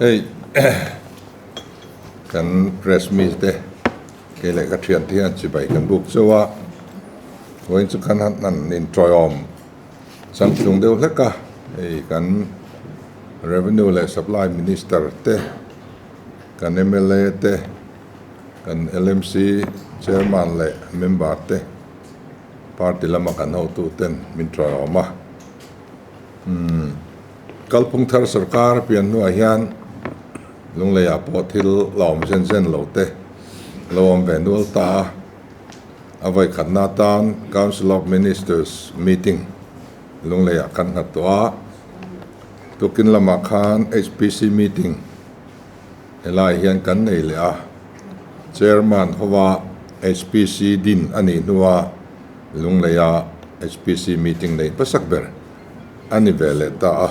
Hei kan press meet te kei leh ka thian te hian chibai kan buk chauh a vawiin chu khan han intawiawm changtlung deuh hlek a hei kan revenue leh supply minister te kan mla te. Kan LMC Chairman leh member te party lama kan hotu ten min tawihawm a. Umm kalphung thar sorkar pian hnuah hian Lungleiah pawh thil la awm zen zen lo te lo awm ve nual ta a. A vawikhatna atan Council of Ministers meeting Lungleiah kan nghat tawh a. Tukin lamah khan HPC meeting Helai hian kan nei leh a, Chairman hova HPC din a nih hnua Lungleia HPC meeting neih hmasak ber a ni ve leh ta a.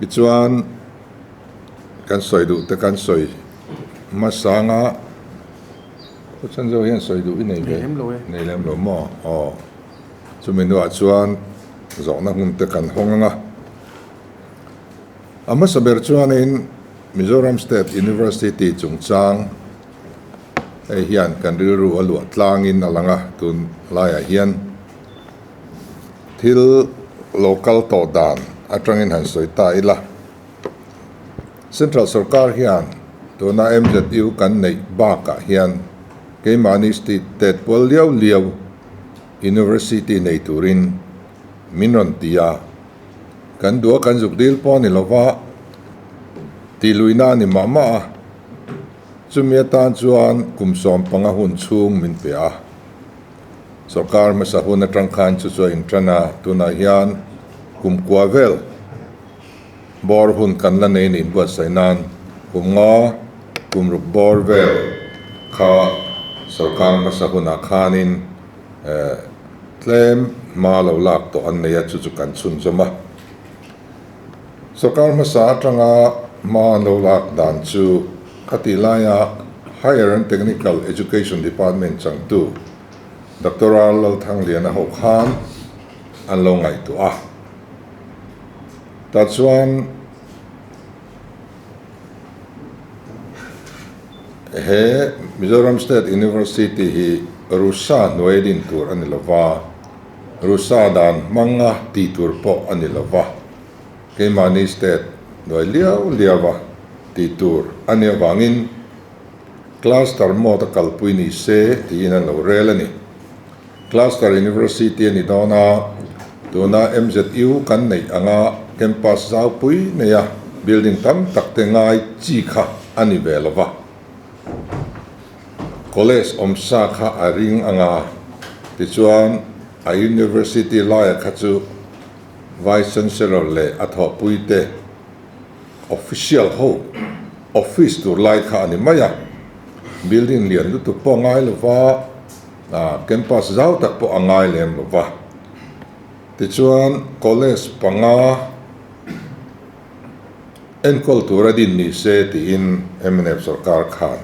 Tichuan kan sawi duh te kan sawi hmasa anga Pu Chanzo hian sawi duh i nei ve? Nei lem lo maw? Aw. Chumi hnuah chuan zawhna hun te kan hawng anga. A hmasa ber chuanin Mizoram State University chungchang hei hian kan rilru a luah tlangin a lang a, tun laiah hian thil lo kal tawh dan atangin han sawi ta ila. Central sorkar hian tuna MZU kan neih bakah hian keimahni state pual liau liau University nei turin min rawn ti a. Kan duh a kan zuk dil pawh a ni lo va, tih luihna a ni mah mah a, chumi atan chuan kum 15 hun chhung min pe a. Sorkar hmasa hun atang khan chu chu a intan a, tunah hian kum kua vel bawr hun kan la nei nih buatsaih nan kum nga kum ruk bawr vel kha sorkar hmasa hunah khanin Tlem hma lo lak tawh an nei a, chu chu kan chhunzawm a. Sorkar hmasa atanga hma an lo lak dan chu khatih laia Higher and Technical Education Department changtu Doctor R Lalthangliana ho khan an lo ngaihtuah a. Tah chuan He Mizoram State University hi Rusa hnuai din tur a ni lova. Rusa dan hmanga tih tur pawh a ni lo va, keimahni state hnuai liau liaua tih tur a nih avangin cluster mode a kalpui ni se tiin an lo rel a ni. Cluster University a ni dawn a, tuna MZU kan neih anga campus zaupui neia building tam tak te ngai chi kha a ni ve lo va. College awmsa kha a ring anga, tichuan a University laia kha chu Vice Chancellor leh a thawhpuite official ho office tur lai kha a ni mai a, building lian lutuk pawh a ngai lo va, campus zau tak pawh a ngai lem lo va. Tichuan college panga Enkawl tur a din ni se tiin mnf sorkar khan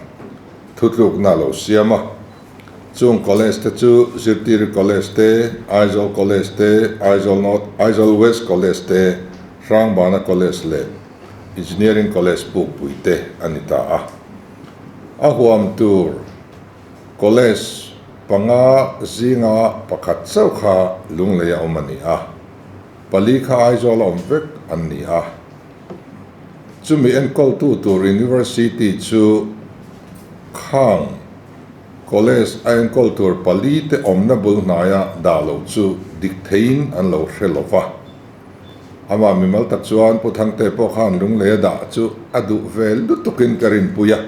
thutlukna a lo siam a. Chung college te chu Zirtiri College te, Aizawl College te, Aizawl North, Aizawl West College te, Hrangbana College leh Engineering College Pukpui te a ni ta a. A huam tur college panga zinga pakhat chauh kha Lunglei a awm a ni a. Pali kha Aizawl a awm vek an ni a. Chumi enkawltu tur University chu Khang College a enkawl tur pali te awmna bul hnaia dah loh chu dik theiin an lo hre lo va. Amah mimal tak chuan Pu Thangte pawh khan Lunglei a dah chu a duh ve lutukin ka rinpui a.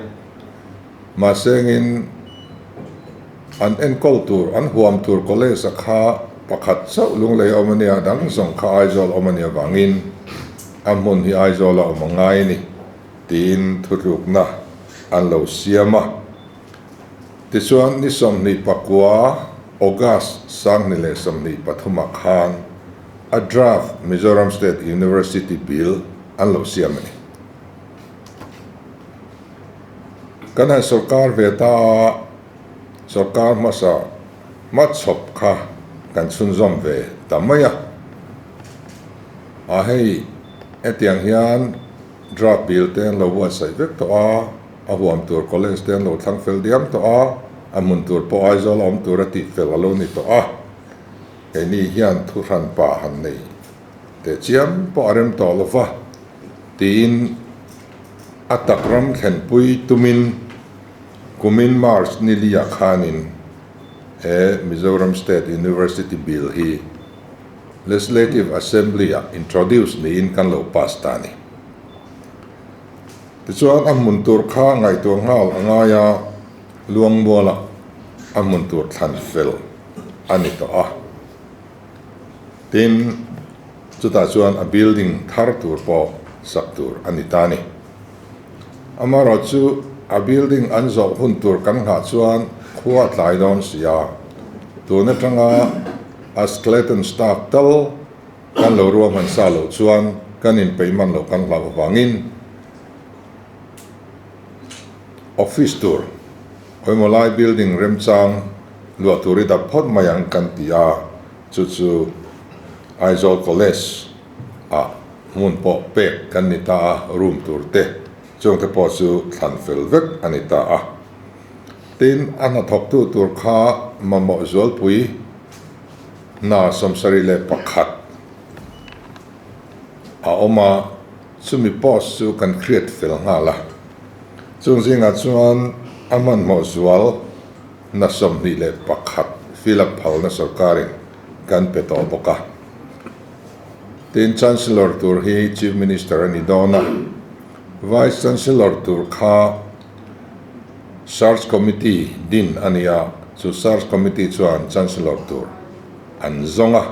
Mahsengin an enkawl tur, an huam tur college a kha pakhat chauh Lunglei a awm a nia, dang zawng kha Aizawl a awm a nih avangin a hmun hi Aizawl a awm a ngai a ni tiin thutlukna an lo siam a. Tichuan ni 29 August 2023 ah khan a draft Mizoram State University Bill an lo siam a ni. Kan han sorkar ve ta a, sorkar hmasa hmachhawp kha kan chhunzawm ve ta mai a. A hei hetiang hian draft bill te an lo buatsaih vek tawh a, a huam tur college te an lo thlang fel diam tawh a, a hmun tur pawh Aizawl a awm tur a tih fel a lo ni tawh a. Keini hian thuhran pa han nei teh chiam pawh a rem tawh lo va tiin A tak ram thlenpui tumin kumin March ni liah khanin he Mizoram State University Bill hi Legislative Assembly-ah introduce niin kan lo pass ta a ni. Tichuan a hmun tur kha ngaihtuah nghal a ngai a, Luangmualah a hmun tur thlan fel a ni tawh a. Tin, chutah chuan a building thar tur pawh sak tur a ni ta a ni. Amaherawhchu a building an zawh hun tur kan nghah chuan khua a tlai dawn si a, tun atanga a skeleton staff tal kan lo ruahman sa loh chuan kan inpeih man loh kan hlauh avangin office tur khawimaw lai building remchang luah tur i dap phawt mai ang kan ti a, chu chu Aizawl College ah hmun pawh pek kan ni ta a, room tur te chung te pawh chu thlan fel vek a ni ta a. Tin, a hnathawktu tur kha mamawh zualpui hna 71 a awm a, chumi post chu kan create fel nghal a. Chung zingah chuan a hmanhmawh zual hna 21 fill up phalna sorkarin kan pe tawh bawk a. Tin, Chancellor tur hi Chief Minister a ni dawn a, Vice Chancellor tur kha Search Committee din a ni a, chu Search Committee chuan Chancellor tur an zawng a,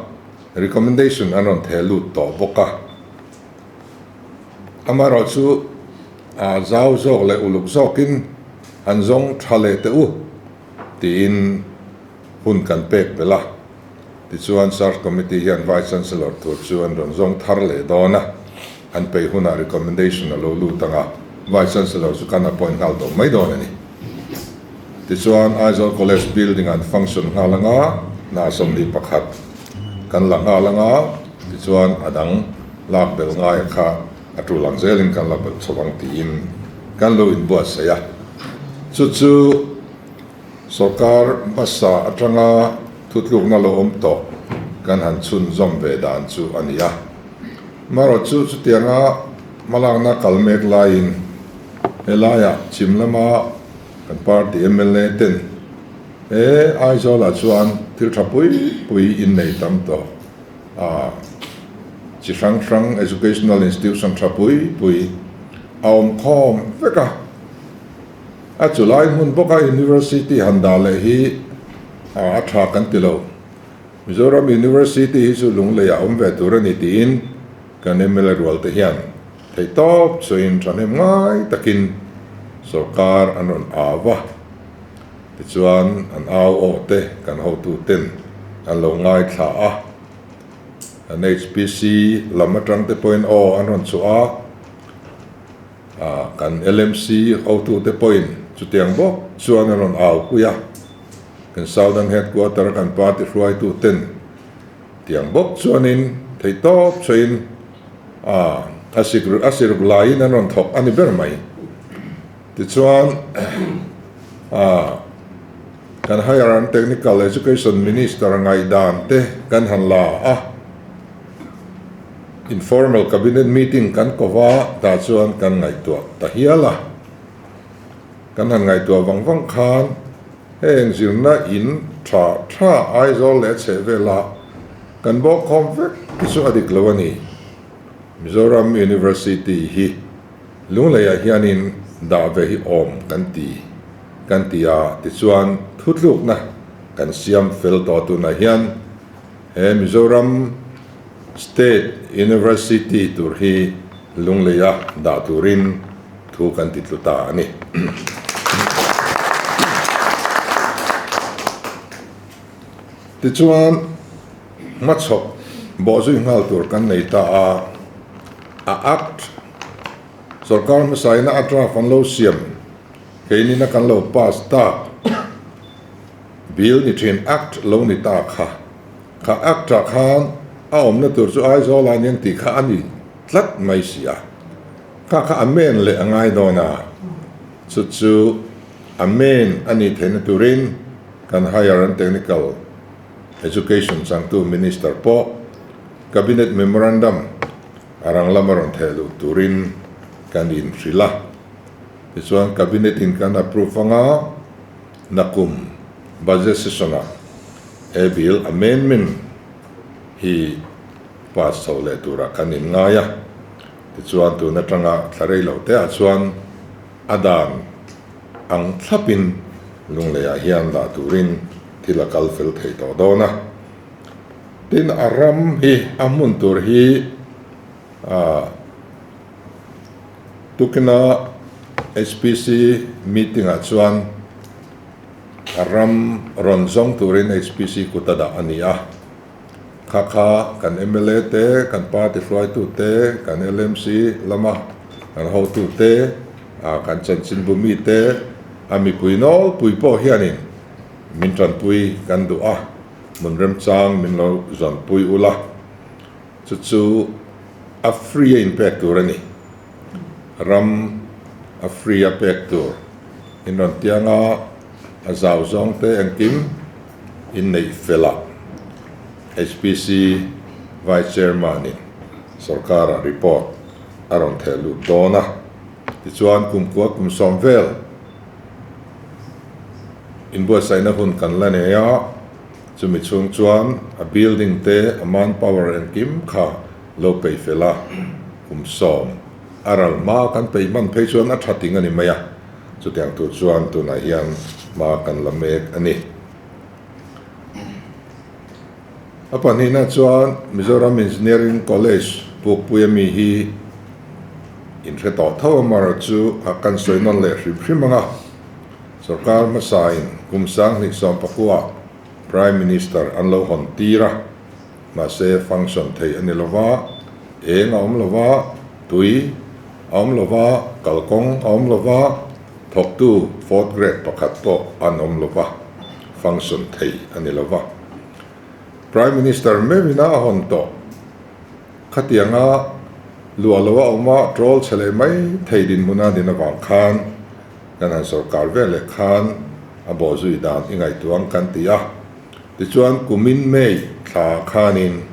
recommendation an rawn theh lut tawh bawk a. Amaherawhchu, zau zawk leh uluk zawkin han zawng tha leh teh u tiin hun kan pek belh a. Tichuan Search Committee hian Vice Chancellor tur chu an rawn zawng thar leh dawn a, an peih hunah recommendation a lo lut ang a, Vice Chancellor chu kan appoint nghal tawh mai dawn a ni. Tichuan Aizawl College building an function nghal ang a, hna 21 kan la nghal ang a, tichuan a dang lak belh ngaia kha a tul ang zelin kan la belh chho ang tiin kan lo inbuatsaih a. Chu chu sorkar hmasa atanga thutlukna lo awm tawh. kan han chhunzawm ve dan chu a ni a. Marawh chu chutianga hmalakna kal mek laiin helaiah chhim lama kan party mla ten he Aizawlah chuan thil tha pui pui innei tam tawh a, chi hrang hrang educational institution tha pui pui a awm khawm vek a. A chulai hmun bawka University han dah leh hi a tha kan ti lo. Mizoram University hi chu Lunglei ah awm ve tur a ni tiin kan mla rual te hian theihtawp chuain thahnem ngai takin sorkar an rawn au va. Tichuan an au aw te kan hotu ten an lo ngaithla a. An HPC lam atang te pawhin aw an rawn chhuah a. Kan LMC hotu te pawhin chutiang bawk chuan an rawn au pui a. Kan Southern Headquarter a kan party hruaitu ten tiang bawk chuanin theihtawp chhuahin a a siruk laiin an rawn thawk a ni ber mai. Tichuan kan Higher and Technical Education Minister ngaihdan te kan han la a. Informal Cabinet meeting kan ko va tah chuan kan ngaihtuah ta hial a. Kan han ngaihtuah vang vang khan heng zirna in tha tha Aizawl leh a chheh vela kan bawk khawm vek hi chu a dik lo a ni. Mizoram University hi Lungleiah hianin dah ve hi awm kan ti kan ti a tichuan thutlukna kan siam fel tawh tunah hian He Mizoram State University tur hi Lungleia dah turin thu kan ti tlu ta a ni. Tichuan, hmachhawp bawhzui nghal tur kan nei ta a, a Act sorkar hmasaina a draft an lo siam keinina kan lo pass tak. Bill ni thin Act lo ni ta kha. Kha Act ah khan a awmna tur chu Aizawl ah aniang tih kha a ni tlat mai si a. Kha kha amen leh a ngai dawn a. Chu chu amen a nih theihna turin kan Higher and Technical Education changtu Minister pawh Cabinet Memorandum a rang lama rawn theh luh turin kan inhrilh a. Tichuan Cabinet in kan approve anga. Nakum Budget Session-ah he bill amendment hi pass chho leh turah kan inngai a, tichuan tun atanga thla rei loh teah chuan a dan ang thlapin Lungleiah hian dah turin thil a kal fel thei tawh dawn a. Tin, a ram hi a hmun tur hi Tukina HPC meeting-ah chuan a ram rawn zawng turin HPC kut a dah a ni a. Kha kha kan mla te, kan party hruaitu te, kan LMC lama kan hotu te, kan chanchinbu mi te, a mipui nawlpui pawh hianin min tanpui kan duh a, hmun remchang min lo zawnpui ula. Chu chu a free a inpek tur a ni. Ram a free a pek tur in rawn tiang a, a zau zawng te engkim inneih fel ah HPC Vice Chairman in sorkar ah report a rawn theh lut dawn a. Tichuan kumkua kum sawm vel inbuatsaihna hun kan la nei a. Chumi chhung chuan a building te a manpower engkim kha lo peih fel a, kum sawm a ral hma kan peih hman phei chuan a tha ting a ni mai a, chutiang tur chuan tunah hian hma kan la mek a ni. A pahnihna chuan Mizoram Engineering College Pukpui ami hi inhre tawh tho amaherawh chu a kan sawi nawn leh hrim hrim ang a. Sorkar hmasain kum 2019 Prime Minister an lo hawn tir a, mahse function thei a ni lo va, eng a awm lo va, tui a awm lo va, kalkawng a awm lo va, thawktu fourth grade pakhat pawh an awm lo va, function thei a ni lo va. Prime Minister meuhin a hawn tawh. Khatianga luah lo a awm a, troll chhe leh mai thei dinhmuna din avang khan, Kan han sorkar vel leh khan a bawhzui dan i ngaihtuah ang kan ti a. Tichuan kumin May thla khanin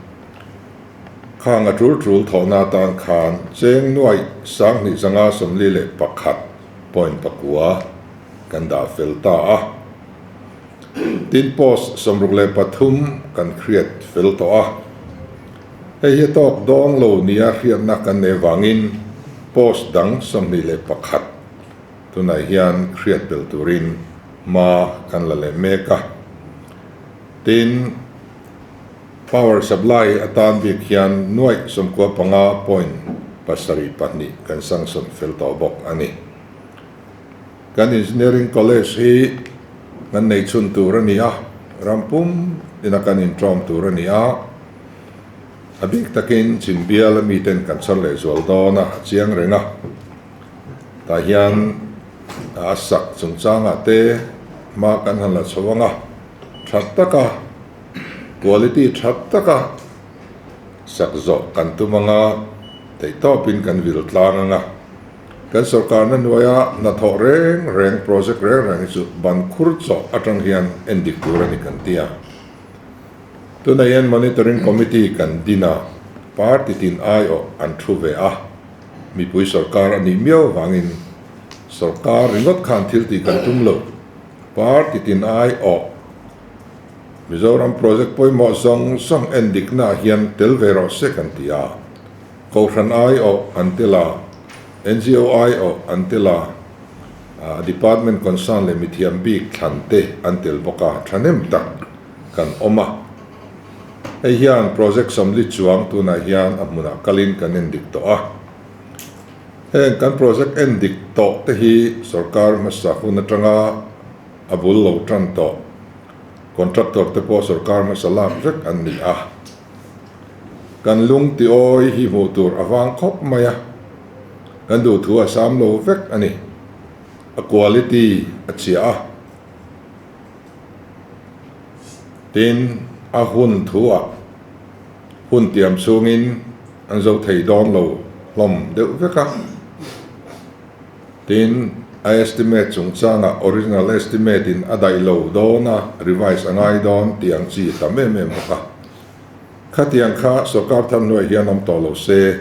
khang a tul tul thawhna atan khan cheng nuaih sanghnih zanga 41 point pakua kan dah fel ta a. Tin post 63 kan hriat fel tawh a. Hei hi a tawk dawn lo nia hriatna kan nei vangin post dang 21 tunah hian hriat bel turin hma kan la leh mek a. Tin, power supply atan bik hian nuaih 95 point 72 kan sanction fel tawh bawk a ni. Kan Engineering College hi kan nei chhun tur a ni a, ram pum ina kan inṭawm tur a ni a, a bik takin Chimbial a miten kan chhar leh zual dawn a, a chiang reng a. Tah hian a sak chungchangah te hma kan han la chho ang a, tha taka quality tha taka sak zawh kan tum ang a, theihtawpin kan vil tlang ang a. Kan sorkarna hnuaia hnathawh reng reng, project reng reng hi chu ban khur chawh atang hian en dik tur a ni kan ti a. Tunah hian Monitoring Committee kan din a, party tin aiawh an thu ve a, mipui sorkar a nih miau vangin sorkar ringawt khan thil tih kan tum lo, party tin aiawh Mizoram project pawimawh zawng zawng en diknaah hian tel ve rawh se kan ti a. Kohhran aiawh an tel a, NGO aiawh an tel a, Department concern leh mithiam bik thlan te an tel bawk a, thahnem tak kan awm a. Hei hian project 40 chuang tunah hian a hmunah kalin kan endik tawh a. Heng kan project endik tawh te hi sorkar hmasa hun atanga a bul lo tan tawh contractor te pawh sorkar hmasa lak vek an ni a. Kan lung ti awi hi hmuh tur a vang khawp mai a, kan duh thu a sam lo vek a ni. A quality a chhia a, tin a hun thu ah hun tiam chhungin an zo thei dawn lo hlawm deuh vek a, tin a estimate chungchangah original estimate in a daih lo dawn a, revise a ngai dawn tih ang chi tam em em bawk a. Khatiang kha sorkar thar hnuaiah hian awm tawh lo se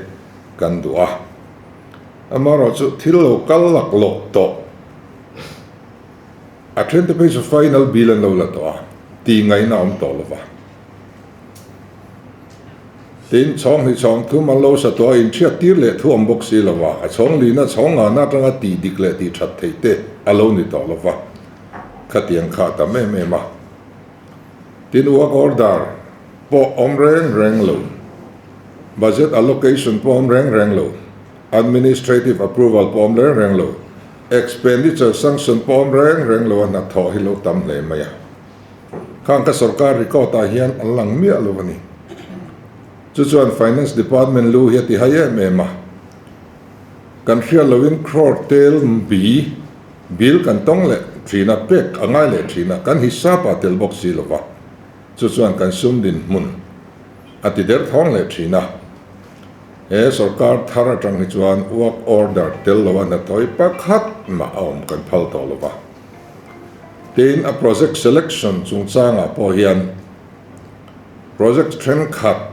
kan duh a. Amaherawhchu thil lo kal lak lawh tawh a then te phei chu final bill an lo la tawh a, tih ngaihna awm tawh lo va. Tin, chhawng hnih chhawng thum an lo sa tawh a, inhriat tir leh thu awm bawk si lo va, a chhawng lihna chhawng ngahna atanga tih dik leh tih that theih te a lo ni tawh lo va. Khatiang kha a tam em em a. Tin, work order pawh awm reng reng lo, budget allocation pawh awm reng reng lo, administrative approval pawh awm reng reng lo, expenditure sanction pawh awm reng reng lo a hnathawh hi lo tam hle mai a. Khang ka sorkar record ah hian an lang miah lo a ni. Chu chuan Finance Department lu hi a ti hai em em a. Kan hriat loin crore tel bi Bill kan tawng leh thin a, pek a ngai leh thin a, kan hisap ah tel bawk si lo va, chu chuan kan sum dinhmun a ti der thawng leh thin a. He sorkar thar atang hi chuan work order tel lo a hnathawih pakhat mah a awm kan phal tawh lo va. Tin, a project selection chungchangah pawh hian project thenkhat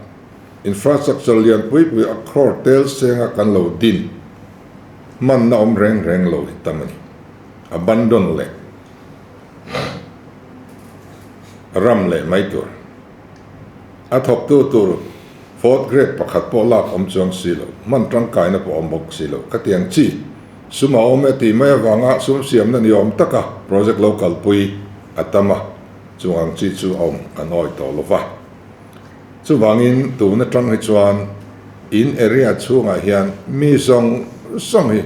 infrastructure lian pui pui a crore tel senga kan lo din Hmanna awm reng reng lo hi tam a ni. Abandon leh ram leh mai tur. A thawktu tur fourth grade pakhat pawh lak awm chuang si lo, hman tangkaina pawh awm bawk si lo. Khatiang chi sum a awm e tih mai avanga sum siamna ni awm taka project lo kalpui a tam a, chung ang chi chu a awm kan awi tawh lo va. Chuvangin tun atang hi chuan in area chhungah hian mi zawng zawng hi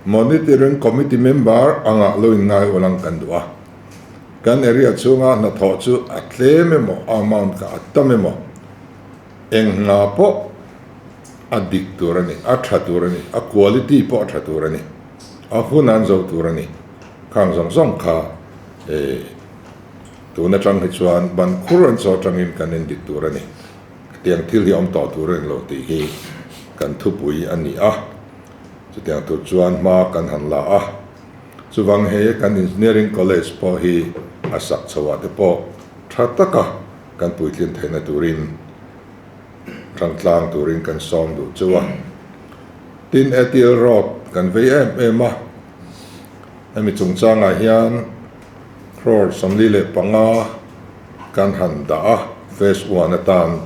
Monitoring Committee member anga lo inngai ulang kan duh a. Kan area chhunga hnathawh chu a tlem emaw, a amount kha a tam emaw, eng hna pawh a dik tur a ni, a tha tur a ni, a quality pawh a tha tur a ni, a hun an zo tur a ni. Khang zawng zawng kha eh. Tun atang hi chuan ban khur an chaw atangin kan endik tur a ni. Hetiang thil hi awm tawh tur a ni lo tih hi kan thupui a ni a. Chutiang tur chuan hma kan han la a. Chuvang he kan Engineering College pawh hi a sak chhoah te pawh tha tha taka kan puitlin theihna turin tangtlang turin kan sawm duh cheu a. Tin, ATL Road kan vei em em a, hemi chungchangah hian crore 45 kan han dah a, phase one atan.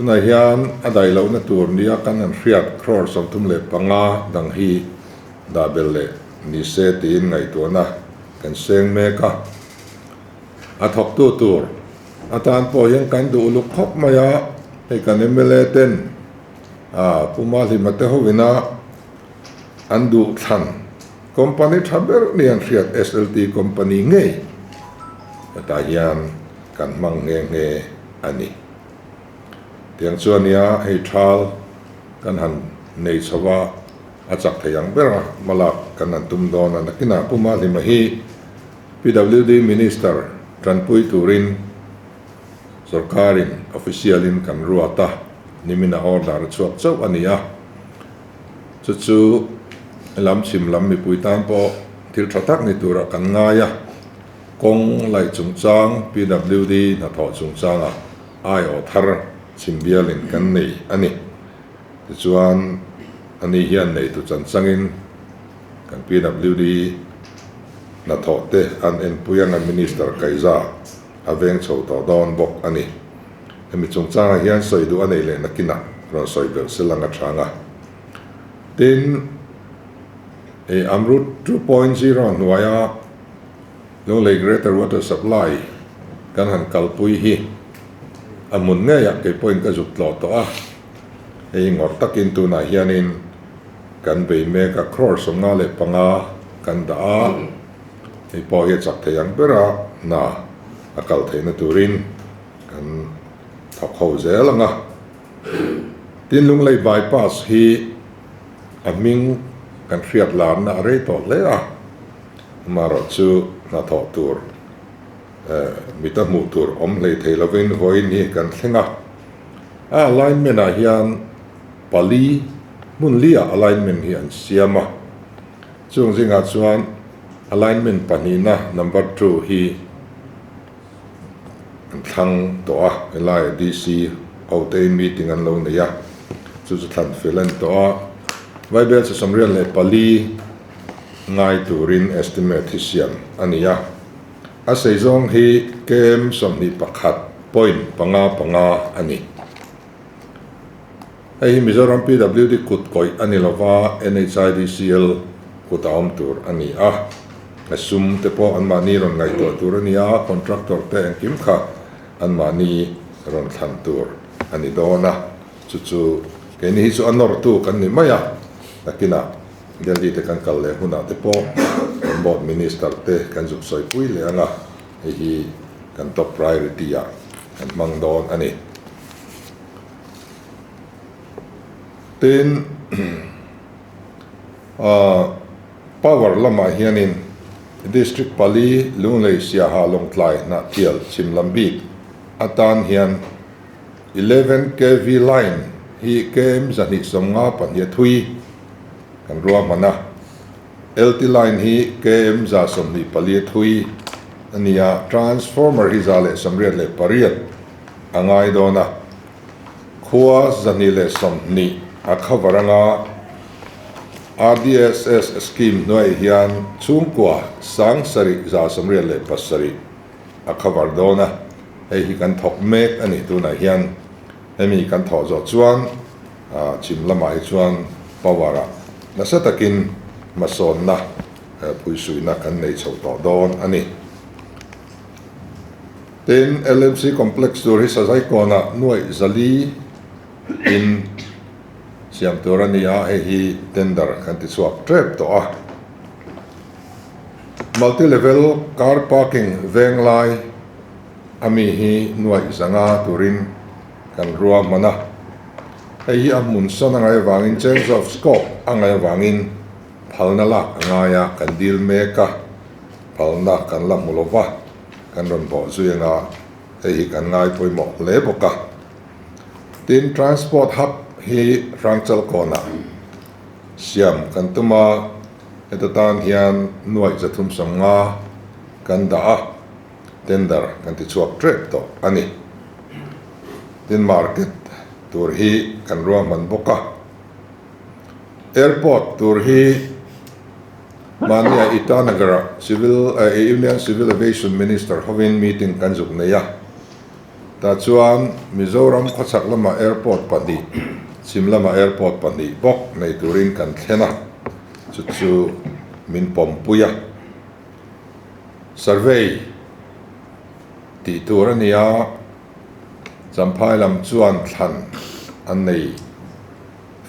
Tunah hian a daih lohna tur nia kan han hriat crore 35 dang hi dah belh leh ni se tiin ngaihtuahna kan seng mek a. A thawktu tur atan pawh hian kan duh uluk khawp mai a, hei kan mla ten a Pu Mahlima te hovina an duh thlan company tha ber ni an hriat SLT company ngei hetah hian kan hmang nghe nghe a ni. Tiang chuan nia hei thal kan han nei chho a, a chak thei ang ber a, hmalak kan han tum dawn a. Nakinah Pu Mahlima hi PWD Minister tanpui turin sorkarin official in kan ruat a, nimin a order a chhuak chauh a ni a. Chu chu lam chhim lam mipui tan pawh thil tha tak ni turah kan ngai a. Kawng laih chungchang PWD hnathawh chungchangah aiawh thar chhim bialin kan nei a ni. Tichuan, ani hian neitu chanchangin kan PWD hnathawh te an enpui anga Minister Kaiza a veng chho tawh dawn bawk a ni. Hemi chungchangah hian sawi duh a nei leh nakinah rawn sawi belh se lang a chhang a. Tin, Amrut 2.0 hnuaia Lunglei Greater Water Supply kan han kalpui hi a hmun ngeiah kei pawhin ka zuk tlawh tawh a, hei ngawrh takin tunah hianin kan bei mek a, crore 55 kan dah a, hei pawh hi a chak thei ang ber a, hna a kal theihna turin kan thawk ho zel ang a. Tin, Lunglei Bypass hi a hming kan hriat larna a rei tawh hle a, amaherawh chu hnathawh tur mita hmuh tur awm hlei thei lovin vawiin hi kan thleng a. A alignment ah hian pali hmun liah alignment hi an siam a, chung zingah chuan alignment pahnihna number 2 hi an thlang tawh a, helaiah DC ho te in meeting an lo nei a, chu chu thlan fel a ni tawh a, Vaibel chi 74 ngai turin estimate hi siam a ni a, a sei zawng hi km 21.55 a ni. Hei hi Mizoram PWD kut kawih a ni lova, NHIDCL kut a awm tur a ni a. A sum te pawh anmahni rawn ngaihtuah tur a ni a, contractor te engkim kha anmahni rawn thlan tur a ni dawn a. Chu chu keini hi chu a nawrtu kan ni mai a, nakinah Delhi te kan kal leh hunah te pawh kan board minister te kan zuk sawipui leh ang a, hei hi kan top priority ah kan hmang dawn a ni. Tin, power lamah hianin District pali Lunglei Siaha Lawngtlai Hnahthial chhim lam bik atan hian 11 kv line hi km 252 thui kan ruahman a, LT line hi km 124 thui a ni a, transformer hi 188 a ngai dawn a. Khua 120 a cover anga RDSS scheme hnuaiah hian chhungkua 7187 a cover dawn a, hei hi kan thawk mek a ni. Tunah hian hemi kan thawh zawh chuan chhim lamah hi chuan power ah nasa takin hmasawnna phuisuihna kan nei chho tawh dawn a ni. Tin, LMC Complex tur hi Sazaikawnah nuaih 400 in siam tur a ni a, hei hi tender kan ti chhuak tep tawh a. Multi level car parking veng lai a mi hi nuaih 500 turin kan ruahman a. Hei hi a hmun sawn a ngaih avangin change of scope a ngaih avangin phalna lak a ngai a, kan dil mek a, phalna kan la hmu lo va. Kan rawn bawh zui anga hei hi kan ngai pawimawh hle bawk a. Tin, Transport Hub hi Hrangchal kawnah siam kan tum a, heta tan hian nuaih 350 kan dah a. Tender kan ti chhuak tep tawh a ni. Tin market tur hi kan ruahman bawk a. Airport tur hi mahnia Itanagar-ah Civil Union Civil Aviation Minister hovin meeting kan zuk nei a. Tah chuan Mizoram khawchhak lamah airport pahnih, chhim lamah airport pahnih bawk nei turin kan thlen a, chu chu min pawmpui a. Survey tih tur a ni a, Champhai lam chuan thlan an nei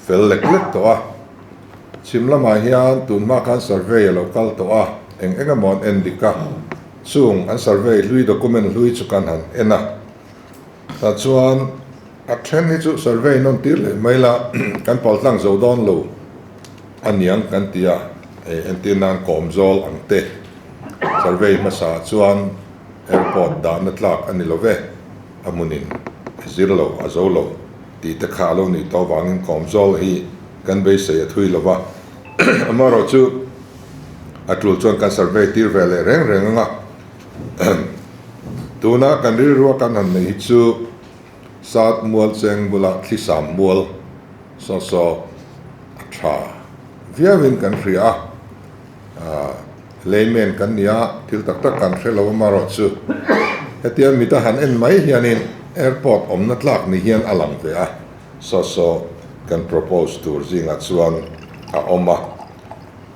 fel lek lek tawh a. Chhim lamah hian tun hma khan survey a lo kal tawh a, eng eng emaw an en dik a, chung an survey hlui document hlui chu kan han en a. Tah chuan a then hi chu survey nawn tir leh mai la, kan pal tlang zo dawn lo a niang kan ti a, hei entir nan kawm zawl ang te survey hmasa chuan airport dahna tlak a ni lo ve, a hmunin a zir lo, a zo lo tih te kha a lo nih tawh avangin kawm zawl hi kan beisei a thui lo va, amaherawhchu a tul chuan kan survey tir ve leh reng reng ang a, tuna kan rilrua kan han neih hi chu Sat mual cheng bulah thlisam mual saw saw a tha viauin kan hria a, layman kan ni a, thil tak tak kan hre lo amaherawhchu hetia mit a han en mai hianin airport awmna tlak ni hian a lang ve a, saw saw kan propose tur zingah chuan a awm a.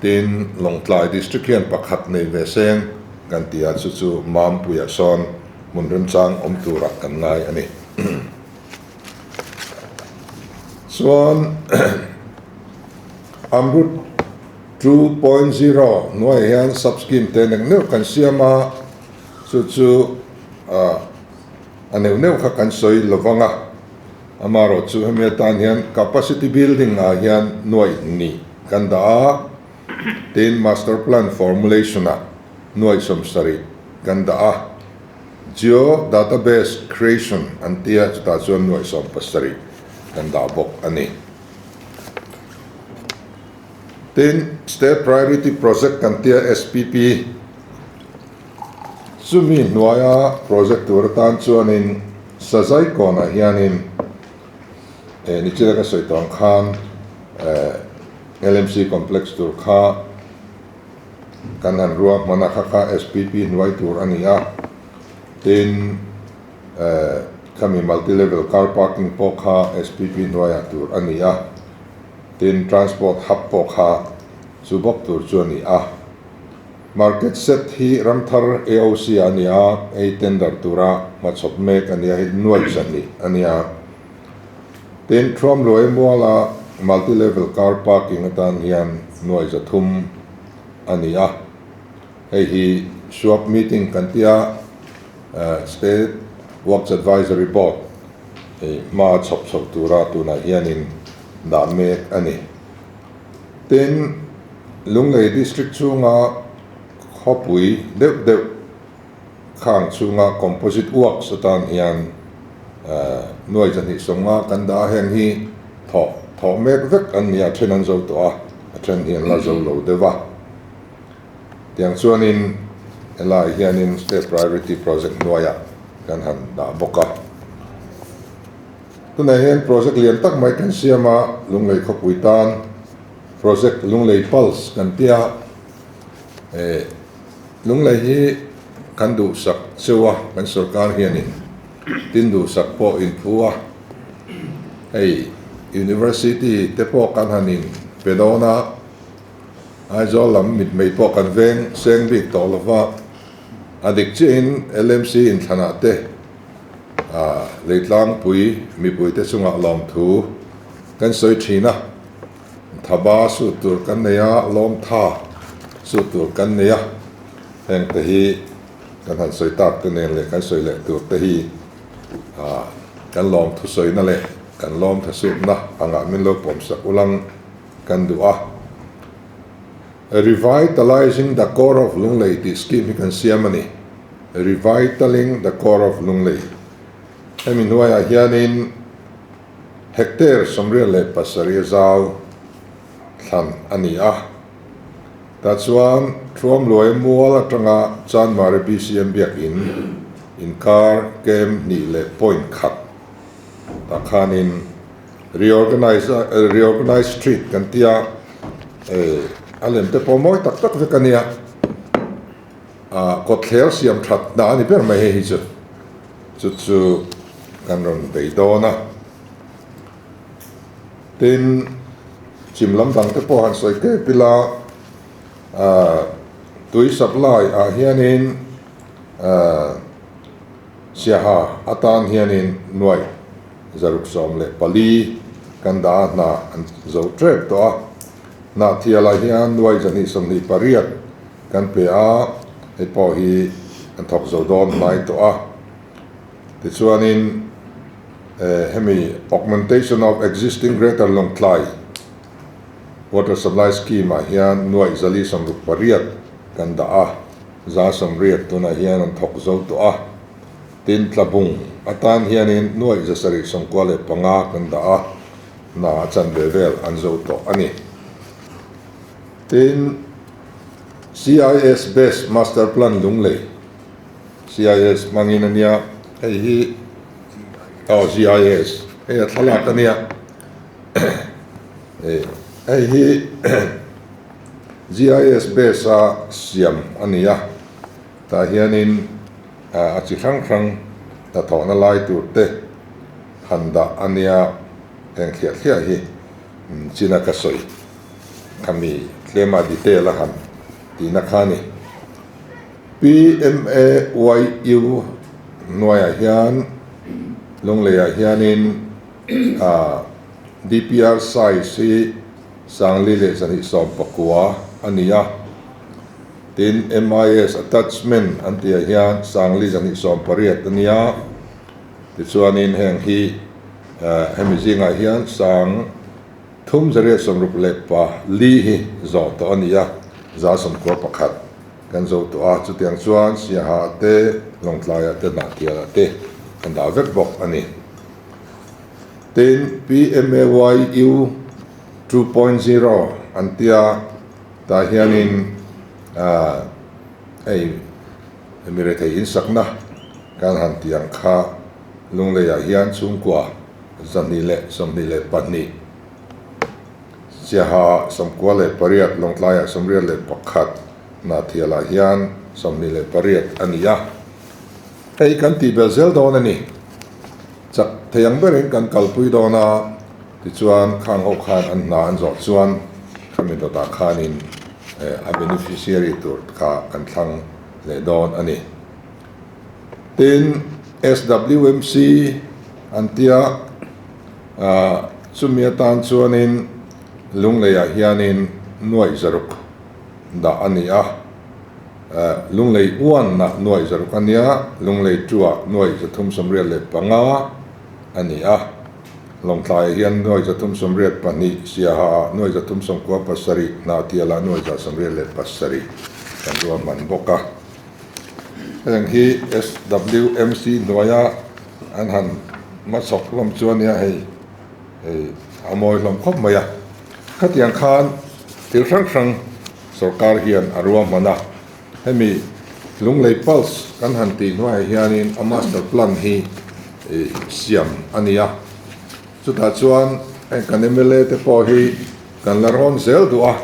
Tin, Lawngtlai District hian pakhat nei ve seng kan ti a, chu chu Mampuiah sawn hmun remchang awm turah kan ngai a ni. Chuan Amrut 2.0 hnuaiah hian sub scheme te nek neuh kan siam a, chu chu a neuh neuh kha kan sawi lovang a, amaherawhchu hemi atan hian capacity building ah hian nuaih nih kan dah a, tin master plan formulation ah nuaih 70 kan dah a, geo database creation an tia chutah chuan nuaih 17 kan dah bawk a ni. Tin state priority project kan tia SPP chumi hnuaia project tur atan chuanin Sazai kawnah hianin eh nichina ka sawi tawh ang khan eh LMC complex tur kha kan han ruahman a kha kha SPP hnuai tur a ni a, tin eh khami multi level car parking pawh kha SPP hnuaiah tur a ni a, tin transport hub pawh kha chu bawk tur chu a ni a. Market set hi Ramthar AOC ah a ni a, hei tender tura hmachhawp mek a ni a, hei nuaih zahnih a ni a. Tin, Thuamluai muala multi level car parking atan hian nuaih 300 a ni a. Hei hi swap meeting kan ti a, State Works Advisory Board hei hma chhawp chhoh tura tunah hianin dah mek a ni. Tin, Lunglei District chhunga khawpui deuh deuh khang chhunga composite works atan hian nuai 250 kan dah a, heng hi thawh thawh mek vek an ni a, then an zo tawh a, a then hi an la zo lo deuh a. Tiang chuanin helaiah hianin State Priority Project hnuaiah kan han dah bawk a. Tunah hian project lian tak mai kan siam a, Lunglei khawpui tan project Lunglei Pulse kan ti a, eh Lunglei hi kan duhsak cheu a, kan sorkar hianin tin duhsak pawh inphu a, hei University te pawh kan han in pe dawn a, Aizawl lam mitmei pawh kan veng seng bik tawh lova, a dik chiahin LMC inthlanah te Leitlangpui mipuite chungah lawmthu kan sawi thin a, thaba sut tur kan nei a, lawmtha sut tur kan nei a, heng te hi kan han sawi tak te nen leh kan sawi leh tur te hi kan lawmthu sawina leh kan lawmtha sutna angah min lo pawmsak ulang kan duh a. Revitalizing the Core of Lunglei tih scheme hi kan siam a ni. Revitaling the Core of Lunglei. Hemi hnuaiah hianin hectare 87 zau thlan a ni a. Tah chuan Thuamluai mual atanga Chanmari BCM biakin inkar kem hnih leh point khat tah khanin reorganise reorganise street kan tia a lem te pawh mawi tak tak vek a nia ah kawtthler siam that na a ni ber mai hei hi chu chu chu kan rawn bei dawn a. Tin, chim lam dang te pawh han sawi kep ila, ahh tui supply ah hianin ahh Siaha atan hianin nuaih 614 kan dah a hna an zo tep tawh a, Hnahthialah hian nuaih 228 kan pe a, hei pawh hi an thawk zo dawn hnai tawh a. Tichuanin hemi Augmentation of Existing Greater Lawngtlai Water Supply Scheme ah hian nuaih 468 kan dah a, 180 tunah hian an thawk zo tawh a. Tin, Tlabung atan hianin nuaih 795 kan dah a, hna a chanve vel an zo tawh a ni. Tin, CIS Based Master Plan Lunglei. CIS hmangin a nia, hei hi aw CIS hei a thlalak a nia hei hi GIS base a siam a ni a, tah hianin a chi hrang hrang hnathawhna lai tur te han dah a nia heng thliah thliah hi china ka sawi khami tlema detail a han tihna kha a ni. PMAYU hnuaiah hian Lungleiah hianin DPR size hi 4,219 a ni a, tin MIS attachment an tihah hian 4,280 a ni a, tichuanin heng hi hemi zingah hian 364 hi zawh tawh a ni a, 91%. Kan zo tawh a, chutiang chuan Siaha te, Lawngtlaiah te, Hnahthialah te kan dah vek bawk a ni. Tin, PMAYU 2.0 an tia, tah hianin hei mi rethei insakna kan han tih ang kha Lungleiah hian chhungkua 222 Siaha 98, Lawngtlaiah 81, Hnahthialah hian 28 a ni a. Hei kan tih belh zel dawn a ni. Chak thei ang berin kan kalpui dawn a, tichuan khang ho khan an hna an zawh chuan khami dawtah khanin a beneficiary tur kha kan thlang leh dawn a ni. Tin, SWMC an tia. Chumi atan chuanin Lungleiah hianin nuaih zaruk dah a ni a, Lunglei uanna nuaih zaruk a nia, Lunglei tuah nuaih 385 a ni a, Lawngtlaiah hian nuaih 382, Siahaah nuaih 397, Hnahtialah nuaih 187 kan ruahman bawk a. Heng hi SWMC hnuaia an han hmachhawk hlawm chu a nia hei hei a mawi hlawm khawp mai a. Khatiang khan thil hrang hrang sorkar hian a ruahman a, hemi Lunglei Pulse kan han tih hnuaiah hianin a master plan hi siam a ni a. Chutah chuan heng kan mla te pawh hi kan la rawn zel duh a,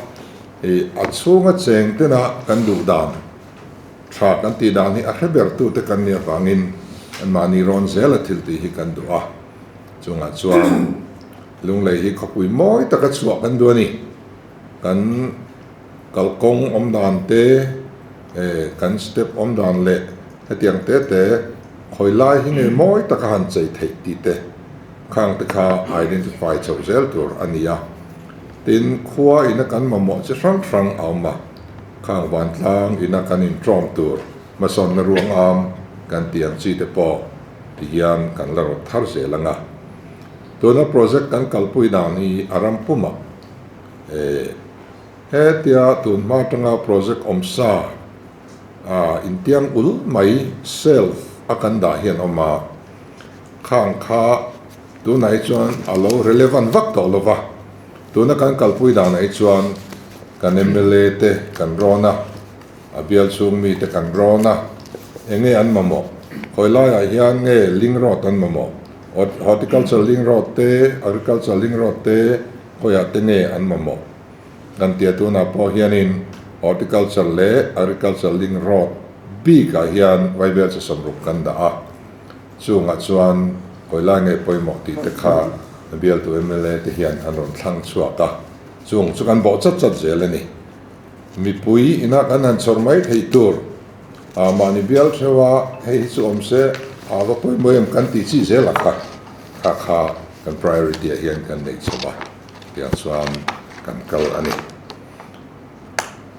a chhunga cheng tena kan duh dan. Tha kan tih dan hi a hre ber tute kan nih avangin anmahni rawn zela thil tih hi kan duh a, chungah chuan Lunglei hi khawpui mawi taka chhuah kan duh a ni. Kan kalkawng awm dan te, kan step awm dan leh hetiang te te khawi lai hi nge mawi taka han chei theih tih te khang te kha identify chhoh zel tur a ni a. Tin, khua ina kan mamawh chi hrang hrang a awm a. Khang vantlang ina kan intawm tur hmasawnna ruang am kan tih ang chi te pawh ti hian kan la rawt thar zel ang a. Tuna project kan kalpui dan hi a ram pumah hetia tun hma atanga project awm sa a intiang ul mai shelf a kan dah hian awm a, khang kha tunah hi chuan a lo relevant vak tawh lo va, tuna kan kalpui danah hi chuan. Kan mla te kan rawn a, a bial chhung mi te kan rawn a, eng nge an mamawh? Khawi laiah hian nge link road an mamawh? Horticulture link road te, agriculture link road te khawiah te nge an mamawh? Kan tia tunah pawh hianin horticulture leh agriculture link road bikah hian Vaibel chi 60 kan dah a, chungah chuan khawi lai nge pawimawh tih te kha bialtu mla te hian an rawn thlang chhuak a, chung chu kan bawh chat chat zel a ni. Mipui ina kan han chhawr mai theih tur ah mahni bial theuh a, hei hi chu awm se a va pawimawh em kan tih chi zel ang kha, kha kha kan priority ah hian kan neih chho a. Tiang chuan kan kal a ni.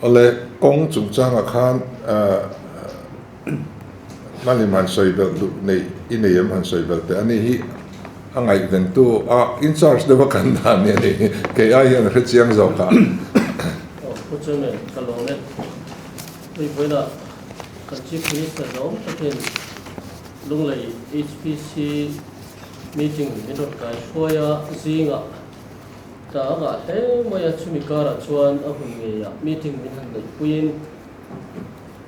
Awle, kawng chungchangah khan hmanim han sawi belh duh nei i nei em han sawi belh teh a ni hi a ngaihventu a in charge deuh a kan dan ni a ni. Kei ai hian a hre chiang zawk a. Aw, Pu Chairman, ka lawm e. Hei vawiinah kan Chief Minister zawng takin Lunglei HPC Meeting min rawn kai hruai a, zingah ta a ngah hle mai a, chumi karah chuan a hun ngeiah meeting min han neihpuiin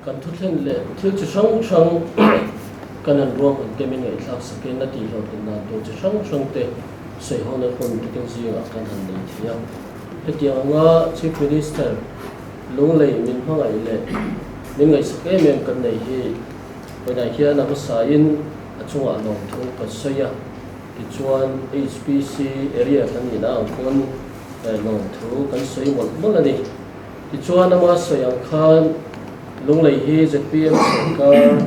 kan thuthlen leh thil chi hrang hrang kan han ruang hun te min ngaihthlak sakin a tihhlawhtlin dan tur chi hrang hrang te sawihawn a hun tukin zingah kan han nei thei a. Hetiang anga Chief Minister Lunglei min hmangaih leh min ngaihsak em em kan nei hi Vawiinah hian a hmasain a chungah lawmthu ka sawi a, tichuan HPC area kan nihna ang pawn lawmthu kan sawi mawlh mawlh a ni. Tichuan ama sawi ang khan Lunglei hi zpm sawrkar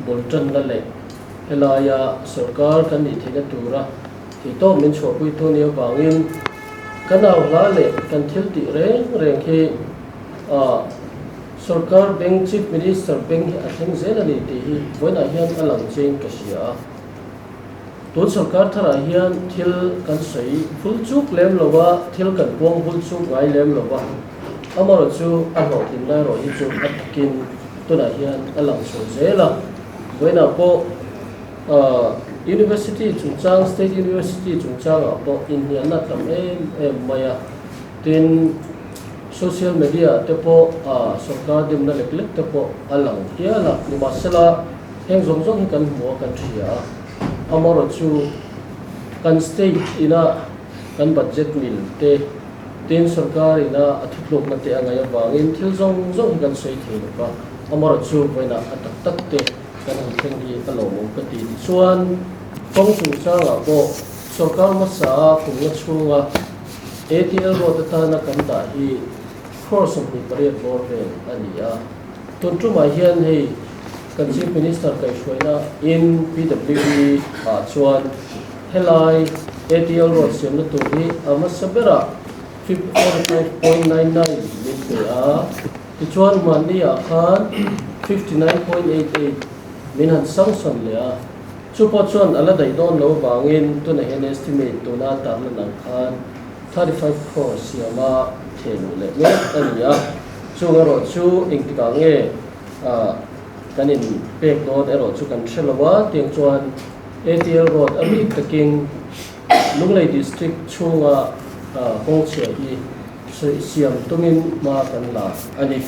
bul tanna leh helaia sawrkar kan nih theihna tura theihtawp min chhuahpuitu nih avangin kan au hla leh kan thil tih reng reng hi Sorkar bank Chief Minister bank hi a thleng zel a ni tih hi vawiinah hian a lang chiain ka hria a. Tun sorkar tharah hian thil kan sawi vul chuk lem lo a, thil kan puang vul chuk ngai lem lo va, amaherawhchu a hlawhtlin lai erawh hi chu a takin tunah hian a lang chho zel a. Vawiinah pawh University chungchang, State University chungchangah pawh inhnialna a tam em em mai a, tin, Social media te pawh sorkar dimna lek lek te pawh a lang hial a, nimahsela heng zawng zawng hi kan hmu a kan hria a, amaherawhchu kan state ina kan budget mil te tin sorkar ina a thutlukna te a ngaih avangin thil zawng zawng hi kan sawi thei lo va, amaherawhchu vawiinah a tak tak te kan han thleng hi a lawmawm ka ti. Tichuan kawng chungchangah pawh sorkar hmasa a kumna chhunga ATL road atana kan dah hi crore 28 bawr vel a ni a. Tun tumah hian hei kan Chief Minister kaihhruaina in PWD ah chuan helai ATL road siamna tur hi a hmasa berah 45.99 min pe a, tichuan hmanni ah khan 59.88 min han sanction leh a. Chu pawh chuan a la daih dawn lo vangin tunah hian estimate tuna tarlan ang khan 35 crore siama theh luh leh mek a ni a. Chung erawh chu engtikah nge kan in pek dawn erawh chu kan hre lo a, tiang chuan ATL road a bik takin Lunglei District chhunga kawngchhia hi siam tumin hma kan la a ni.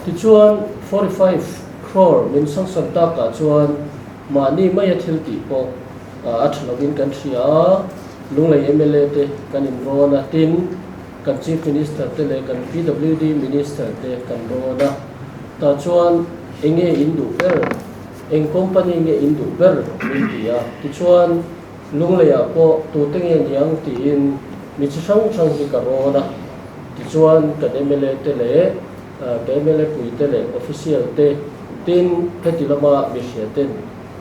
Tichuan 45 crore min sanction takah chuan Mahni maia thil tih pawh a tha lovin kan hria a, Lunglei mla te kan inrawn a, tin, kan Chief Minister te leh kan PWD Minister te kan rawn a. Tah chuan eng nge in duh ber, eng company nge in duh ber min ti a, tichuan Lungleiah pawh tute nge niang tiin mi chi hrang hrang hi ka rawn a, tichuan kan mla te leh Ka mla puite leh official te tin heti lama mi hria ten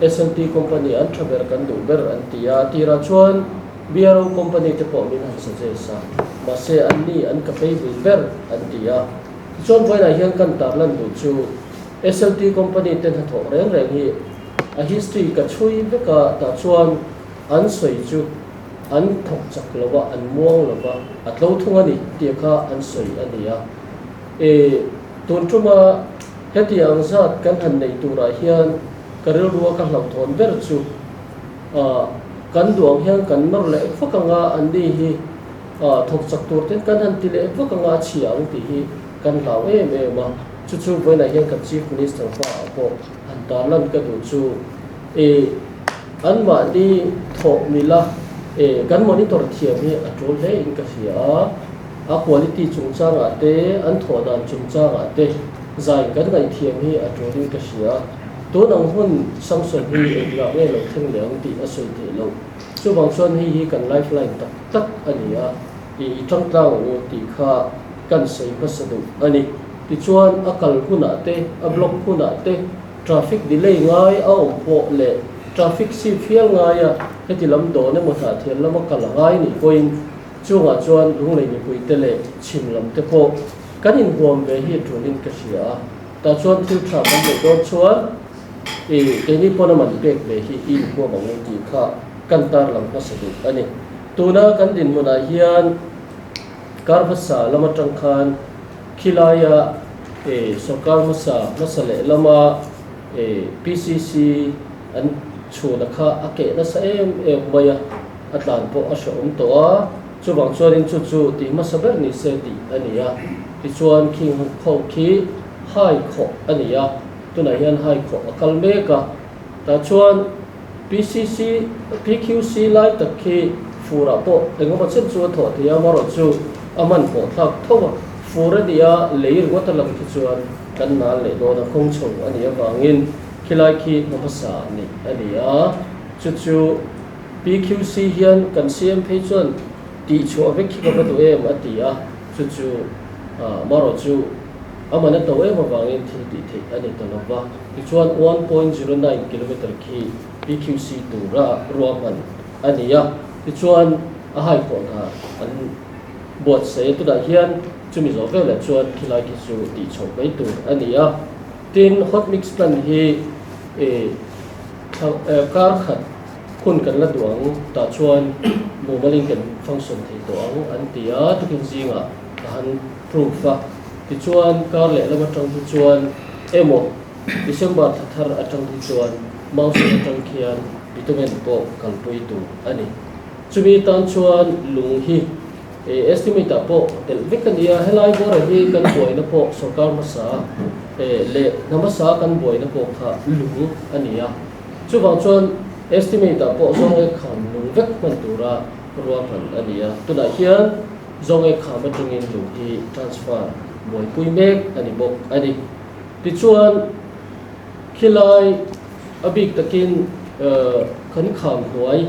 SLT company an tha ber kan duh ber an ti a, tirah chuan BRO company te pawh min han suggest a, mahse an ni an ka pei bul ber an ti a. Tichuan vawiinah hian kan tarlan duh chu SLT company te hnathawh reng reng hi a history ka chhui vek a, tah chuan an sawi chu an thawk chak lo a, an muang lo va, a tlo thung a ni tih kha an sawi a ni a. E, tun tuma heti ang zat kan han neih turah hian ka rilrua ka hlauhthawn ber chu, a, kan duang hian kan nawr leh fak anga an ni hi Thawk chak tur ten kan han ti leh vak anga a chhia ang tih hi kan hlau em em a. Chu chu vawiinah hian kan Chief Minister hmaah pawh han tarlan ka duh chu e anmahni thawh mila e kan monitor thiam hi a tul hle in ka hria a. A quality chungchangah te, an thawh dan chungchangah te zai kan ngaihthiam hi a tul in ka hria. Tun ang hun sanction hi engtikah nge lo thleng leh ang tih a sawi theih loh. Chuvang chuan hei hi kan lifeline tak tak a ni a, i i tang tlang ang u tih kha kan sawi hmasa duh a ni. Tichuan a kal hunah te, a block hunah te, traffic delay ngai a awm pawh leh traffic sip fial ngaia heti lam dawn emaw hnahthial lama kal a ngai nih pawhin chungah chuan lunglei mipuite leh chhim lam te pawh kan inhuam ve hi a tulin ka hria a. Tah chuan thil tha kan neih dawn chuan i keini pawn a man pek ve hi i inhuam ang u tih kha kan tarlang hmasa duh a ni. Tuna kan dinhmunah hian kar hmasa lam atang khan khilaia i sorkar hmasa hmasa leh lama i PCC an chhuna kha a keh nasa em em mai a, a tlan pawh a hrehawm tawh a. Chuvang chuanin chu chu tih hmasa ber ni se tih a ni a, tichuan khing ho khi hai khawh a ni a, tunah hian hai khawh a kal mek a, tah chuan PCC, PQC lai tak khi furah pawh engemaw chen chu a thawh thei a, amaherawh chu a hmanhmawh thlak tho a, fur a ni a, lei ringawt a lang khi chuan kan nal leh dawn a, kawng chho a nih avangin khilai khi hma hmasa nih a ni a, chu chu. PQC hian kan CM phei chuan tih chhuah vek hi ka va duh em a ti a, chu chu marawh chu a man a to em avangin thil tih theih a ni ta lo va. Tichuan 1.09 kilometre khi PQC tura ruahman a ni a, tichuan a hai pawh hna an buatsaih a, tunah hian chumi zawh velah chuan khilai khi chu tih chhoh mai tur a ni a. Tin, hot mix plan hi Kar khat hun kan la duh ang tah chuan mumalin kan function thei tawh ang an ti a, tukin zingah ka han proof a. Tichuan kar lehlam atang hi chuan emaw December thla thar atang hi chuan Mausen atang khian bitumen pawh kalpui tur a ni. Chumi tan chuan lung hi Estimate ah pawh telh vek a ni a, helai bawra hi kan buaina pawh sorkar hmasa leh hna hmasa kan buaina pawh kha lung a ni a, chuvang chuan estimate ah pawh zawng ek kham lung vek hman tura ruahman a ni a, tunah hian zawng ek kham atangin lung hi transfer buaipui mek a ni bawk a ni. Tichuan khilai a bik takin kan kham hnuai,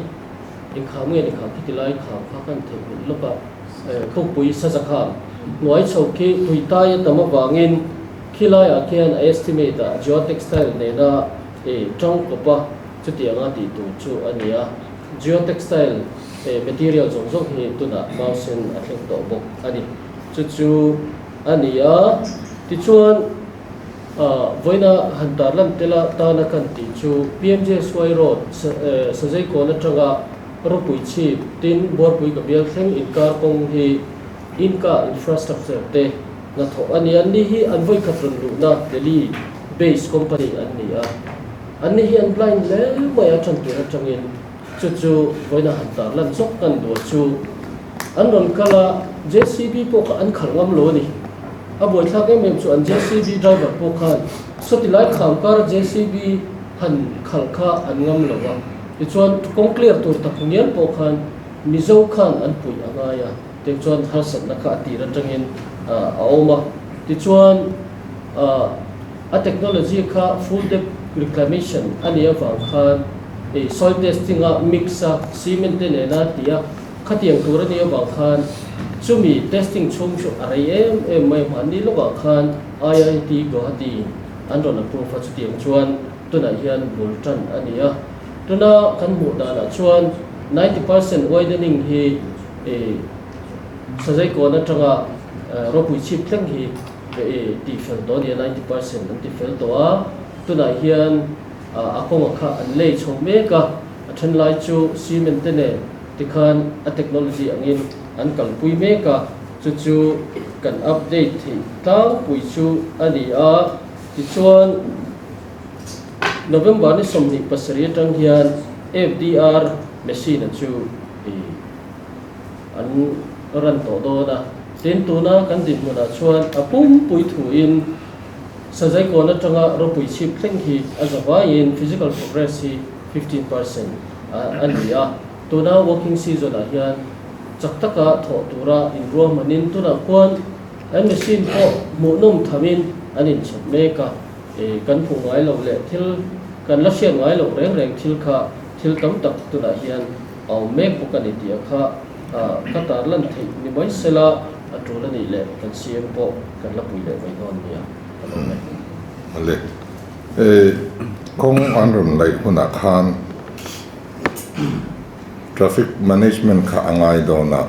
Engkham nge ni kha khiti lai kham kha kan theihnghilh lawk a, khawpui saza kham hnuai chho khi tuitai a tam avangin khilaiah khian a estimate ah geotextile nena tang kawp a chutianga tih tur chu a ni a, geotextile material zawng zawng hi tunah mausen a thleng tawh bawk a ni. Chu chu a ni a, tichuan. Vawiina han tarlan tela tana kan tih chu PMJSY Road Sazeikawn atanga ropui chhip tin Buarpui ka bial thleng inkar kawng hi Inka Infrastructure te hnathawh a ni. Anni hi an vawikhat rawn luhna Delhi base company an ni a, anni hi an blind hle mai a tan tur atangin chu chu vawiina han tarlan zawk kan duh chu an rawn kal a, JCB pawh kha an khalh ngam lo a ni. A buaithlak em em chu an JCB driver pawh khan sawti lai kham kara JCB han khalh kha an ngam lo a, tichuan kawng clear tur tak ngial pawh khan Mizo khan an puih a ngai a, tiang chuan harsatna kha a tir atangin a awm a, tichuan a technology kha full depth reclamation a nih avang khan soil testing a mix a cement te nena ti a, Khatiang tur a nih avang khan chumi testing chhung chu a rei em em mai hmanni lawkah khan IIT Guwahati an rawn approve a, chutiang chuan tunah hian bul tan a ni a. Tuna kan hmuh danah chuan 90% widening hi Sazaikawn atanga ropui chhip thleng hi tihfel tawh a ni a, 90% an tifel tawh a. Tunah hian a kawnga kha an lei chho mek a. A then lai chu cement te nen tikhan a technology angin an kalpui mek a, chu chu kan update theih tlangpui chu a ni a. Tichuan November ni 27 atang hian FDR machine-a chu an. ran tawh dawn a. Tin, tuna kan dinhmunah chuan a pumpui thuin Sazaikawn atanga ropui chhip thleng hi a zavaiin physical progress hi 15% a ni a. Tuna working season-ah hian chak taka thawh tura inruahmanin tunah khuan an machine pawh hmuhnawm thamin an inchhawp mek a. Kan hmuh ngai loh leh thil kan la hriat ngai loh reng reng thil kha thil tam tak tunah hian a awm mek bawk a ni tih a kha ka tarlan theih ni mai sela a tul a nih leh kan CM pawh kan la pui leh mai dawn nia ka lo ngaih. Awle, kawng an rawn laih hunah khan traffic management kha a ngai dawn a,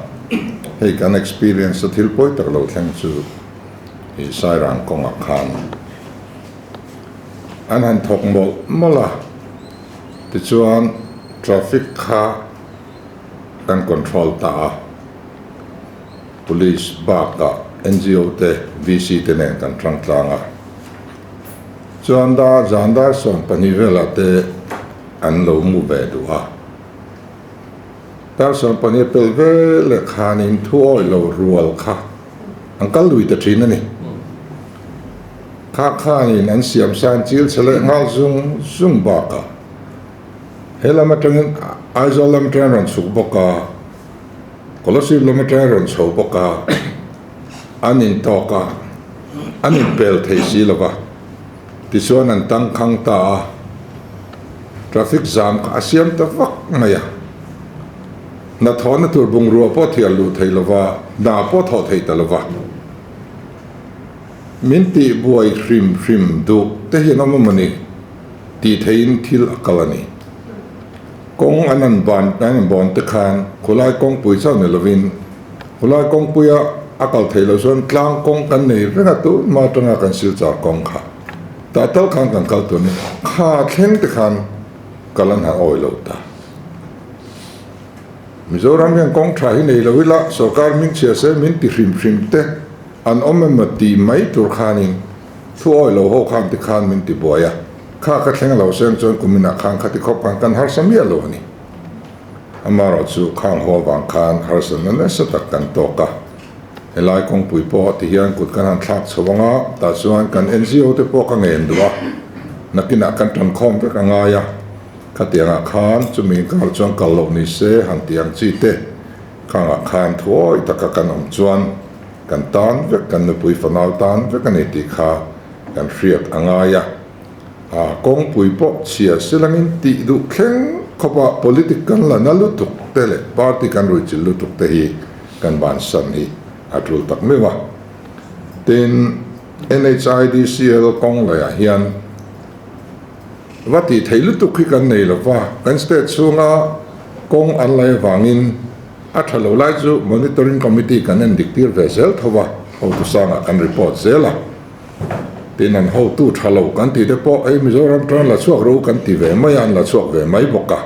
hei kan experience a thil pawi tak lo thleng chu i Sairang kawngah khan an han thawk mawlh mawlh a, tichuan traffic kha kan control ta a, Police bakah NGO te, VC te nen kan tang tlang a, chuan dar zan dar 12 velah te an lo mu ve duh a, dar 12 a pel veleh khanin thu awih lo rual kha an kal lui ta thin a ni. Kha khanin an siam san chil chhe leh nghal zung zung bakah He lam atangin Aizawl lam atangin a rawn chhuk bawk a, Kolasib lam atangin a rawn chho bawk a, an intawk a, an inpel thei si lo va, tichuan an tangkhang ta a, traffic jam kha a siam ta vak mai a, hnathawhna tur bungrua pawh thial luh thei lo va, hna pawh thawh thei ta lo va, min tihbuai hrim hrim duh te hian awm a mawni? Tih theihin thil a kal a ni. Kawng an han ban an han bawn te khan khulai kawngpui chauh ni lovin khulai kawngpuia a kal theih loh chuan tlang kawng kan nei reng a tun hma atanga kan silchar kawng kha tah tal khan kan kal tur a ni. Kha thleng te khan kal an han awi lo ta. Mizoram hian kawng tha hi nei lo ila sorkar min chhia se min ti hrim hrim te an awm emaw tih mai tur khanin Thu awi lo ho khan ti khan min ti buai a, kha ka thleng lo seng chuan kuminah khan khati khawp khan kan harsa miah lo a ni. Amaherawh chu khang haw avang khan harsatna nasa tak kan tawk a, helai kawngpui pawh ti hian kut kan han thlak chho ang a, tah chuan kan NGO te pawh ka ngen duh a, nakinah kan tankhawm vek a ngai a, khatiangah khan chumi inkar chuan kal loh ni se han ti ang chi te khangah khan thuawi taka kan awm chuan Kan tan vek, kan nupui fanau tan vek a ni tih kha kan hriat a ngai a. A kawngpui pawh chhia silangin tih duh thleng khawpa politic kan la na lutuk te leh party kan ruihchilh lutuk te hi kan bansan hi a tul tak meuh a. Tin, NHIDCL kawng laiah hian va tih theih lutuk hi kan nei lova, kan state chhunga kawng an lai avangin, A tha lo lai chu Monitoring Committee kan en dik tir ve zel tho a, hotu sangah kan report zel a. Tin, an hotu tha lo kan tih te pawh hei Mizoram tan la chhuak ro kan ti ve mai a, an la chhuak ve mai bawk a.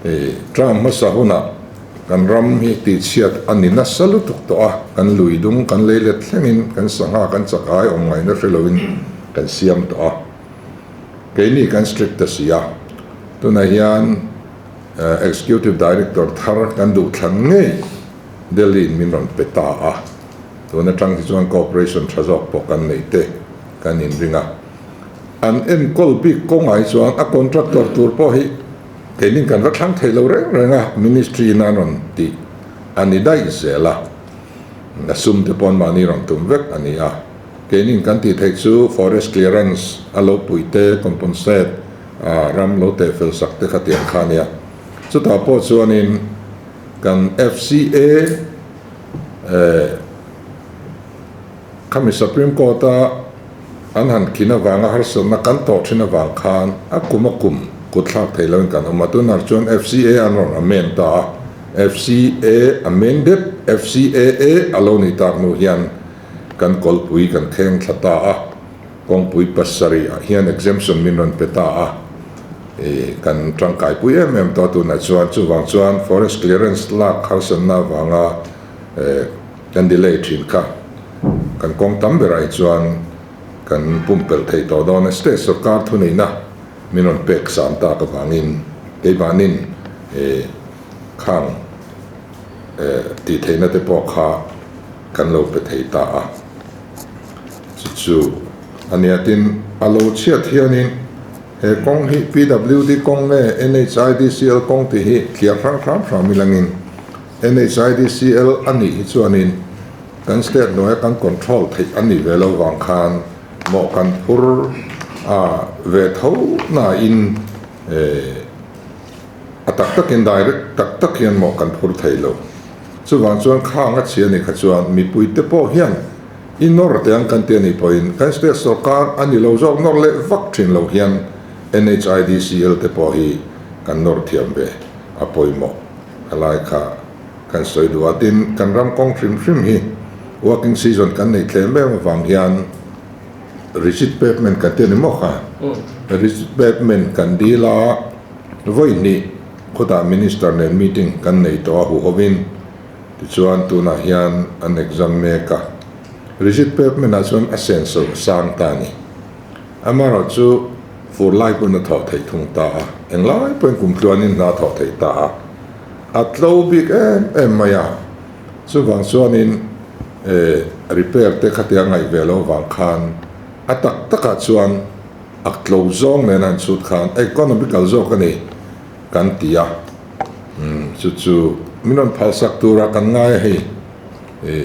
Hei term hmasa hunah kan ram hi tihchhiat a ni nasa lutuk tawh a, kan lui dung kan lei let thlengin kan sangha kan chakai awm ngaihna hre loin kan siam tawh a. Keini kan strict ta si a, tunah hian Executive Director thar kan duh thlan ngei Delhi in min rawn pe ta a, tun atang hi chuan cooperation tha zawk pawh kan nei te kan inring a. An enkawl bik kawngah hi chuan a contractor tur pawh hi keinin kan va thlang thei lo reng reng a, Ministry in an rawn tih a ni daih zel a, a sum te pawh anmahni rawn tum vek a ni a. Keinin kan tih theih chu forest clearance a lo puih te, compensate a ram lo teh fel sak te kha tiang kha a nia. Chutah pawh chuanin kan FCA eh khami Supreme Court a an han khin avanga harsatna kan tawh thin avang khan a kum a kum kut thlak thei loin kan awm a. Tunah chuan FCA an rawn amend ta a, FCA amended, FCAA a lo ni tak hnu hian kan kawlpui kan kheng thla ta a, kawngpui pasarih ah hian exemption min rawn pe ta a, ih kan tangkaipui em em tawh a tunah chuan chuvang chuan forest clearance lak harsatna avanga eh kan delay thin kha kan kawng tam berah hi chuan kan pumpelh theih tawh dawn a, state sorkar thuneihna min rawn pek san tak avangin keimahnin eh khang. Tih theihna te pawh kha kan lo pe thei ta a, chu chu a nia. Tin, a lo chhiat hianin he kawng hi PWD kawng nge NHIDCL kawng tih hi thliar hrang hram hram ilangin NHIDCL a nih hi chuanin kan state hnuaia kan control theih a nih ve lo vang khan mawh kan phur a ve tho nain A tak takin direct tak tak hian maw kan phur thei lo. Chuvang chuan khang a chhia ni kha chuan mipui te pawh hian i nawr teh ang kan ti a nih pawhin kan state sorkar a ni lo zawk nawr leh vak thin lo hian NHIDCL te pawh hi kan nawr thiam ve a pawimawh a lai kha kan sawi duh a. Tin, kan ram kawng hrim hrim hi working season kan neih tlem em avang hian Rigid pavement kan ti a ni maw kha? Rigid pavement kan dil a, vawi hnih khawtah Minister nen meeting kan nei tawh a huhovin, tichuan tunah hian an exam mek a. Rigid pavement ah chuan a senso a sang ta a ni. Amaherawhchu fur lai pawhin a thawh theih thung ta a, englai pawhin kum tluanin hna a thawh theih ta a, a tlo bik em em mai a. Chuvang chuanin repair te khatia ngaih ve lo vang khan a tak takah chuan a tlo zawng nen an chhut khan economical zawk a ni kan ti a, chu chu min rawn phalsak tura kan ngai a hei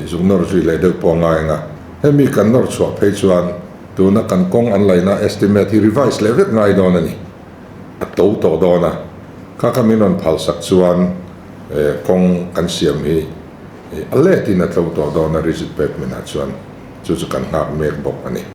zuk nawr zui leh deuh pawh a ngai ang a, hemi kan nawr chhuah phei chuan tuna kan kawng an laihna estimate hi revise leh vek ngai dawn a ni, a to tawh dawn a, kha kha min rawn phalsak chuan. Kawng kan siam hi a letin a tlo tawh dawn a, rigid pavement ah chuan chu chu kan nghak mek bawk a ni.